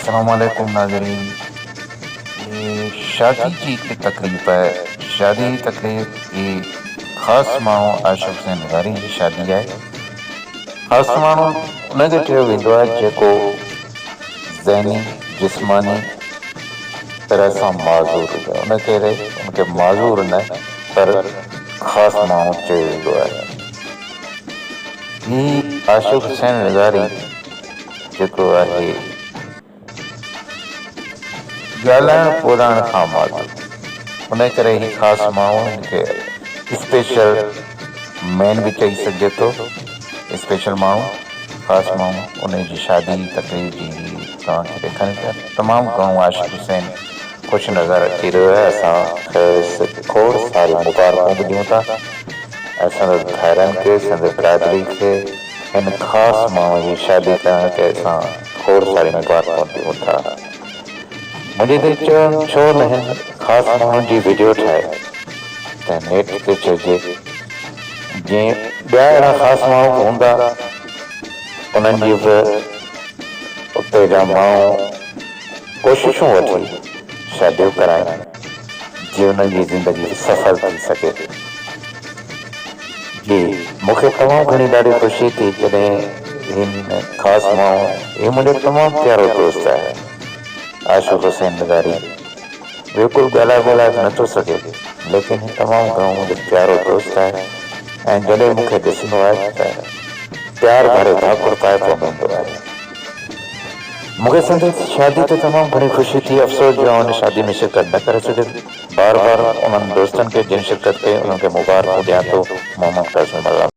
السلام عليڪم ناظرين هي شادي جي هڪ تقريب آهي شادي جي تقريب هي خاص ماڻهو عاشق حسين لغاري جي شادي آهي خاص ماڻهو ان کي چيو ويندو آهي جيڪو ذهني جسماني طرح سان معذور هجي ان ڪري ان کي معذور نه پر خاص ماڻهو چيو ويندو آهي هي عاشق حسين لغاري جيڪو آهي ڳالهائڻ ٻولهائڻ کان معذور ان ڪري هي خاص ماڻهو هن کي اسپيشل مين به چئي سگهجي ٿو اسپيشل ماڻهو خاص ماڻهو ان جي شادي تقريب جي هي توهان کي ڏيکاريون پيا تمام گهڻو عاشق حسين خوش نظر اچي رهيو آهي اسان کيس کوڙ ساريون مبارڪون به ڏيون ٿا ۽ سندس ڀائرن کي سندس برادري کي هن خاص ماڻهو جي شادي ڪرڻ تي اسان کوڙ ساريون مبارڪون ڏيون ٿا. منهنجي دل چيو ڇو نه هن خاص ماڻهو جي وڊيو ٺاهي ته نيٽ تي چئجي جيئن ٻيا اهڙا خاص ماڻهو به هوندا انهن جي به اتي جا ماڻهو ڪوششون وٺي شاديون ڪرائين جيئن انهن جي زندگي سڦل ٿي سگهي. جي مون کي تمام گهڻي ڏاڍي خوشي ٿي جڏهن هن خاص ماڻهو هي منهنجو تمام پيارو دوست آهي عاشق حسين لغاري بلڪل ڳالهائي ٻولهائي به نٿو سگهي ليڪن هي تمام گهڻو منهنجو پيارو دوست آهي ۽ جڏهن مون کي ڏسندو آهي ته پيار ڀري ڀاڪر پائي پوندو آهي. مون کي سندس شادي تي تمام گهڻي خوشي ٿي افسوس جو آئون ان شادي ۾ شرڪت نه ڪري سگهيس. بار بار انهن دوستن کي جن شرڪت ڪئي انهن کي مبارڪون ڏيان ٿو. محمد قاسم الله.